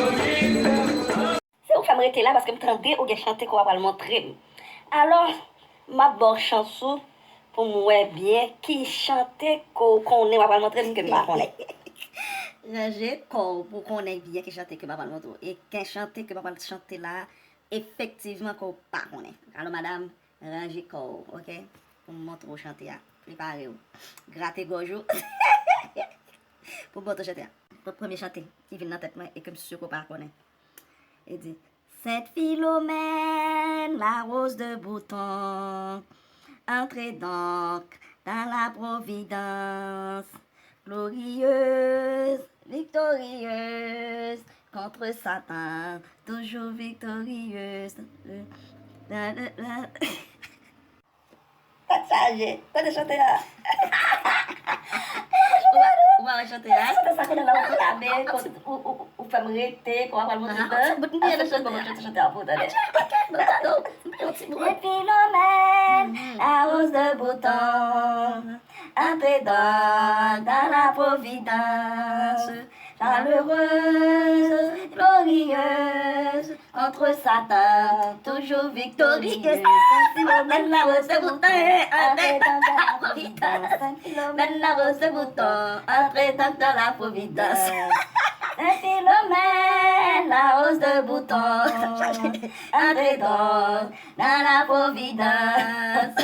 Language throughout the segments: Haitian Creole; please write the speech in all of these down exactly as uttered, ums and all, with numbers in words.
Se ou k fè m rete la paske m tande ou gen chante ke w ap pral montre m. Alò, m ap ba w chans ou pou m wè byen ki chante ke w konnen w ap pral montre m ke m pa konnen. Ranje kò w pou w konnen byen ki chante ke m ap pral montre w. E gen chante ke m ap pral chante la, efektivman, ke w pa konnen. Alò, madanm, ranje kò w, oke? Pou m montre w chante a. Prepare w. Grate gòj ou. Pou m montre w chante a. Premye chante ki vin nan tèt mwen e ke m si ke w pa konnen. Li di, Sainte Philomène, la rose de Bhoutan, entrez donc dans la providence, glorieuse, victorieuse, contre Satan, toujours victorieuse. Tèt chaje. Kote chante a? Ou pa wè chante a? Chante sa konnen la ou pi labe, ou, ou, ou, ou fè m rete, kò a pral monte dan. An, an ti bout, m bliye chante, bon, chante, chante a pou tande. An ti bout, an ti bout. Sainte Philomène, la rose de Bhoutan, entrez donc dans la providence, chaleureuse, glorieuse, contre Satan, toujours victorieuse. Sainte Philomène, la rose de Bhoutan, entrez donc dans la providence. Sainte Philomène, la rose de Bhoutan, entrez donc dans la providence. Sainte Philomène, la rose de Bhoutan, entrez donc dans la providence.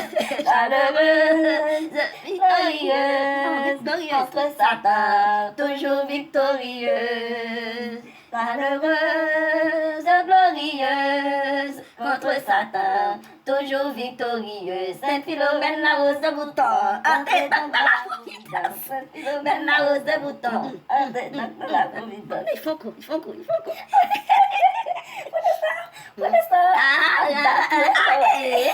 Chaleureuse, victorieuse, contre Satan, toujours victorieuse. Malheureuse, glorieuse, contre Satan, toujours victorieuse. Sainte Philomène, la rose de Bhoutan, entrez donc dans la providence. Sainte Philomène, la rose de Bhoutan, entrez donc dans la providence. Li fon kou, li fon kou, li fon kou. Protestan, protestan. Ah, ah, ah, ah, ah, eh.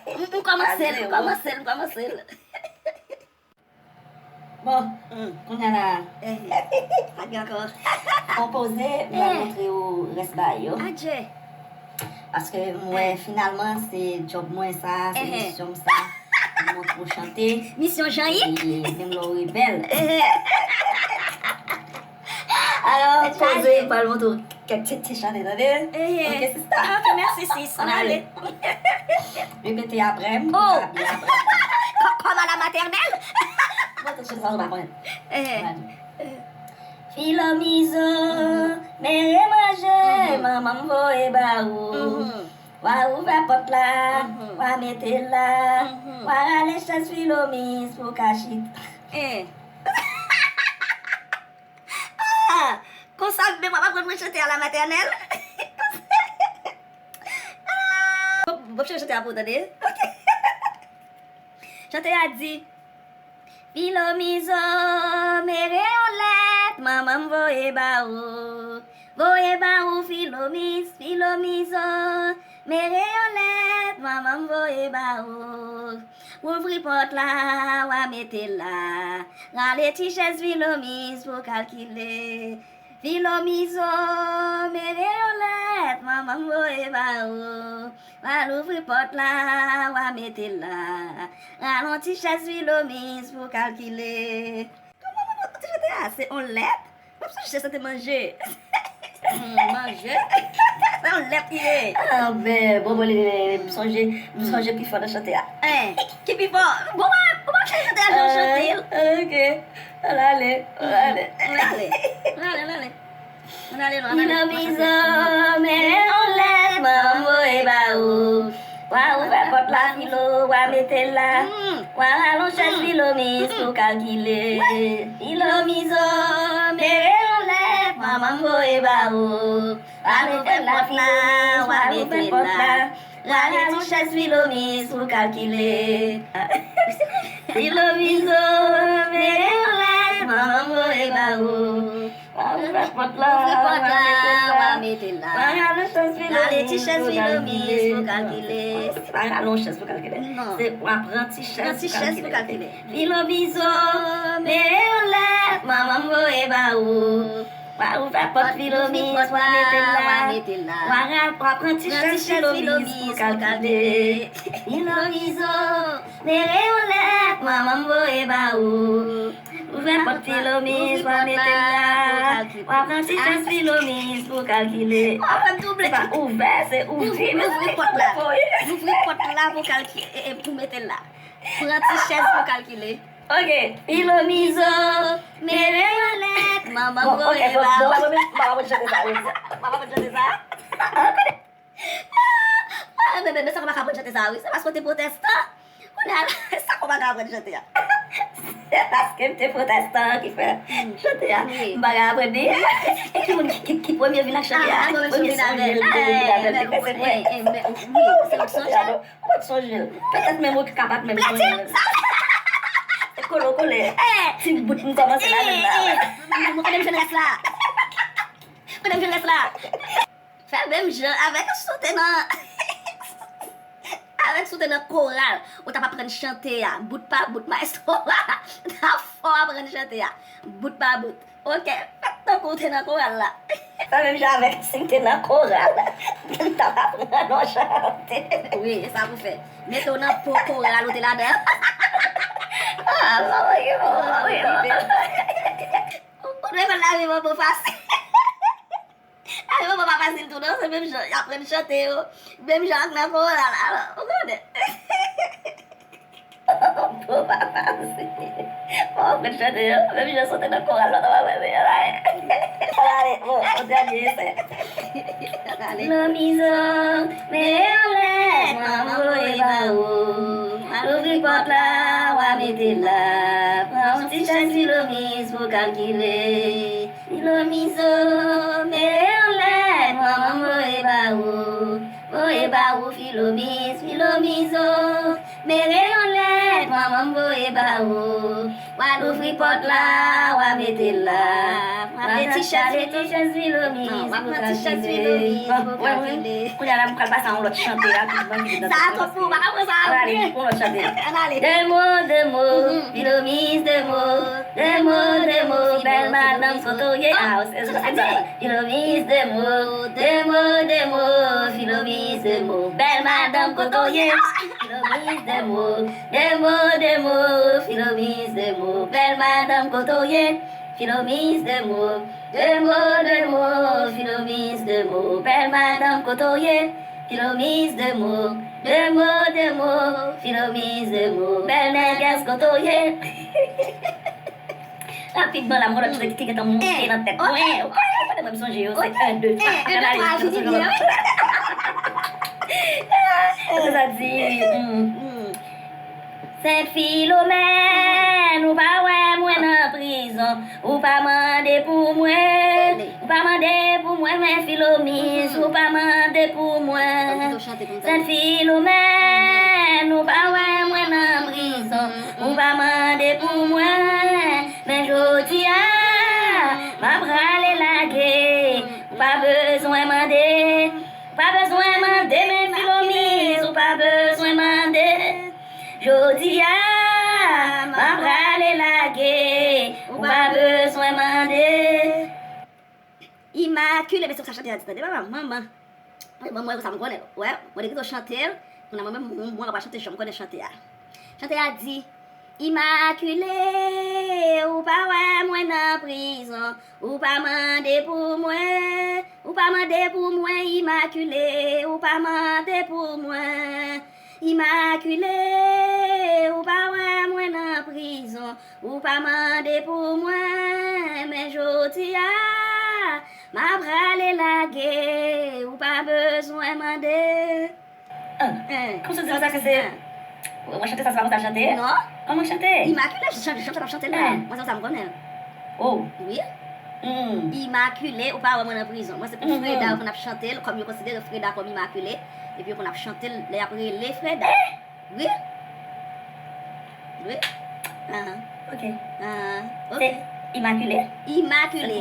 M, m kòmanse l, m kòmanse l, m kòmanse l. Bon, hmm, kounye a la. Eh, pa gen ankò. Konpoze, m ap montre w rès bagay yo. Adje. Paske m wè finalman se djòb mwen sa, se misyon m sa. Pou m montre w chante. Misyon Jean-Yves? E menm lè w rebèl. Alò, poze, m pral montre w kèk ti, ti chante, tande? Ok, sista. Ok, mèsi, sis. Ann ale. Repete apre m. Oh! Kòm a la matènèl. Mwen te chante sa, ou pa konnen. Ann ale. Filomizo, mere manje, manman m voye ba ou. W a ouvè pòt la, w a mete l la, w a rale chèz Filomiz pou w ka chita. Ah! Konsa menm w ap aprann mwen chante a la matènèl? Ah! Bon, bon, chante a pou w tande. Chante a di, Filomizo, mere yon lèt, manman m voye ba ou. Voye ba ou, Filomiz, Filomizo, mere yon lèt, manman m voye ba ou. Ouvri pòt la, w a mete l la. Rale ti chèz Filomiz pou w kalkile. Filomizo, mere yon lèt, manman m voye ba ou. W a louvri pòt la, w a mete l la. Rale yon ti chèz Filomiz pou w kalkile. Kòman manman w te chante a? Se yon lèt? M ap sonje se te manje. Hmm, manje? Se yon lèt li ye. Ah, ben, bon, bon, li, li, m sonje, m sonje pi fò nan chante a. Hein, ki pi fò? Bon, bon, bon, chante a, jan w chante l. Ah, ok. Ann ale, ann ale. Ann ale. Ann ale, ann ale. Ann ale, non, ann ale. Filomizo, mere yon lèt, manman m voye ba ou. W a ouvè pòt la, Filo, w a mete l la. W a rale yon chèz Filomiz pou w kalkile. Filomizo, mere yon lèt, manman m voye ba ou. W a ouvè pòt la, Filo, w a mete l la. Rale yon chèz Filomiz pou w kalkile. Filomizo, mere yon lèt, manman m voye ba ou. Ouvri pòt la, ouvri pòt la, w a mete l la. Rale ti chèz Filomiz pou w kalkile. Se pa rale yon chèz pou w kalkile. Non. Se w a pran ti chèz pou w kalkile. Filomizo, mere yon lèt, manman m voye ba ou. W a ouvè pòt Filomiz, w a mete l la. W a ra-, w a pran ti chèz Filomiz pou w kalkile. Filomizo, mere yon lèt, manman m voye ba ou. Ouvè pòt Filomis, w a mete l la. W a pran ti chans Filomis pou w kalkile. W ap fè m touble. Se pa ouvè, se ouvri. Louvri pòt la. Louvri pòt la pou kalkile, e, e, pou mete l la. Pran ti chèz pou kalkile. Ok. Filomizo, mere yon lèt, manman m voye ba ou. Bon, ok, bon, bon, m pa konn chante sa, wi. M pa konn chante sa. Ah, men, men, men, sa kòman ka aprann chante sa, wi? Se paske w te pwotestan. Kounye a, sa kòman ka aprann chante a? Se paske m te pwotestan ki fè chante a. M pa ka aprann li. E ki moun ki, ki, ki premye vin ak chante a? Ki premye sonje l, ki premye vin avè l? Li te vin avè l, li te fè se vre. Wi, se ou k sonje l. Mwen sonje l. Petèt menm ou ki ka pa t menm sonje l. Se kole w kole. Ti bout m kòmanse ladann la. Mwen konnen m jwenn rès la. Konnen m jwenn rès la. Fè menm jan avèk si w te nan, avèk si w te nan koral. Ou t ap aprann chante a, bout pa bout, maestro a t ap fè w aprann chante a, bout pa bout. Ok, fè tankou w te nan koral la. Fè menm jan avèk si m te nan koral. M t ap aprann w chante. Wi, e sa pou fè. Mete w nan po koral ou te ladan. Ah, mwen, mwen, mwen, mwen. Ou dwe konn lavi manbo fasil. Lavi manbo pa fasil tou non, se menm jan y aprann chante yo. Menm jan ak nan koral, alò, ou konnen. Manbo pa fasil. Bon, aprann chante yo, menm jan sote nan koral, lòt ap aprann yo la. Ann ale, bon, yon dènye esè. Filomizo, mete yon lèt, manman voye ba ou. Al ouvri pòt la, w a mete l la. Pran yon ti chèz Filomis pou kalkile. Filomizo, mete yon lèt, manman m voye ba ou. Voye ba ou, Filomis, Filomizo. Mete yon lèt, manman m voye ba ou. W a louvri pòt la, w a mete l la. W a pran ti chèz Filomis pou kalkile. Bon, wè, wè. Kounye a la, m pral pase a yon lòt chante rapidman ki vin nan tèt mwen. Sa twòp pou ou, pa ka pran sa. Ann ale, yon lòt chante. Ann ale. De mo, de mo, Filomis, de mo. De mo, de mo, bèl madanm, kote w ye? Ah, se sa. Filomis, de mo, de mo, de mo, Filomis, de mo, bèl madanm, kote w ye? Filomis, de mo, de mo, de mo, Filomis, de mo, bèl madanm, kote w ye? Filomis, de mo, de mo, de mo, Filomis, de mo, bèl madanm, kote w ye? Filomis, de mo, de mo, de mo, Filomis, de mo, bèl nègès, kote w ye? Rapidman la, m konn lòt chante ki gentan monte nan tèt mwen. Ok, ok. Ou pa, ou pa, mwen m sonje yo, se en, de, twa. Ann ale, ann ale. Sa di, hmm. Sent Filomèn, ou pa wè mwen nan prizon, ou pa mande pou mwen, ou pa mande pou mwen, men Filomis, ou pa mande pou mwen. Sent Filomèn, ou pa wè mwen nan prizon, ou pa mande pou mwen, men jodi a, m ap rale lage, ou pa bezwen mande, ou pa bezwen mande, men Filomis, ou pa bezwen mande. Jodi a, m ap rale lage, ou pa bezwen mande. Imakile, men se sa chante a di, tande, papa, manman. Mwen, mwen, mwen, sa m konnen. Wè, mwen te kite w chante l. Kounye a mwen menm, mwen, mwen, mwen pa chante jan m konnen chante a. Chante a di, Imakile, ou pa wè mwen nan prizon, ou pa mande pou mwen, ou pa mande pou mwen, Imakile, ou pa mande pou mwen. Imakile, ou pa wè mwen nan prizon, ou pa mande pou mwen, men jodi a, m ap rale lage, ou pa bezwen mande. Ah, kòmsi se sa ke se. Mwen chante sa, se pa konsa chante? Non. Kòman chante? Imakile, jan, jan, jan, chante la. Mwen se sa m konnen. Oh. Wi. Hmm. Imakile, ou pa wè mwen nan prizon. Mwen se pou Freda yo konn ap chante l, kòm yo konsidere Freda kòm Imakile. Epi yo konn ap chante l lè y ap rele Freda. Eh? Wi. Wi. Ahan. Ok. Ahan. Ok. Se Imakile? Imakile.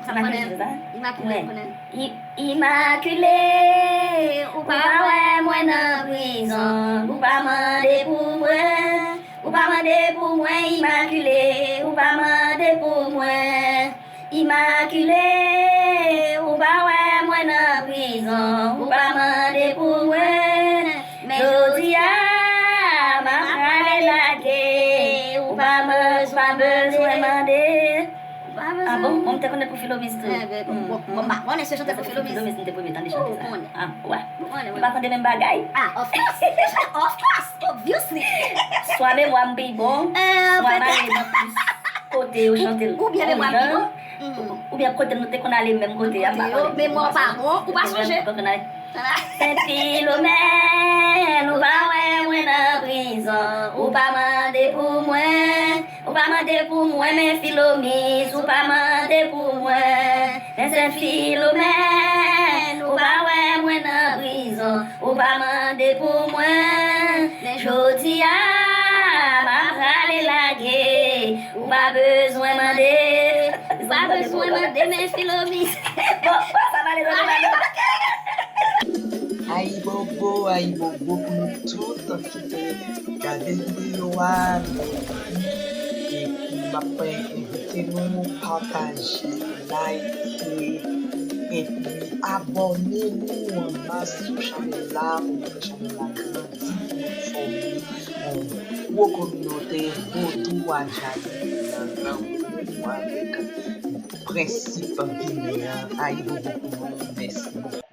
Se pou Imakile, se sa? Imakile, mwen konnen. I-, Imakile, ou pa wè mwen nan prizon, ou pa mande pou mwen, ou pa mande pou mwen, Imakile, ou pa mande pou mwen. Imakile, ou pa wè mwen nan prizon, ou pa mande pou mwen. Men jodi a, m ap rale lage, ou pa bezwen, pa bezwen mande. te konnen pou Filomis tou. Eh ben, bon, bon, bon, m pa konnen se chante pou Filomis. Filomis, m te premye tande chante Ou sa. konnen. Ah, wè. Ou konnen, Nou wi. pa tande menm bagay. Ah, of course. Of course. Obviously. Swa memwa m pi bon, Euh, swa m peut-être. ale nan plis kote yo chante l. Ou byen memwa m pi bon. Ou- Oubyen kote nou te konn ale menm kote a, m pa konnen. Memwa pa bon, ou pa sonje. Sent Filomèn, ou pa wè mwen nan prizon, ou pa mande pou mwen, ou pa mande pou mwen, men Filomis, ou pa mande pou mwen. Men Sent Filomèn, ou pa wè mwen nan prizon, ou pa mande pou mwen. Men jodi a, m ap prale lage, ou pa bezwen mande. Ou pa bezwen mande, men Filomis. Bon, bon, sa va ale nan Ayibobo, ayibobo pou nou tout ki te gade videyo a. Epi m ap envite nou pataje, like, epi abòne nou an mas sou chanèl la pou nou fè chanèl la grandi, pou nou fòme yon gwo kominote vodou a Jayou nan lanmou avèk prensip Ginen an. Ayibobo pou nou. Mèsi.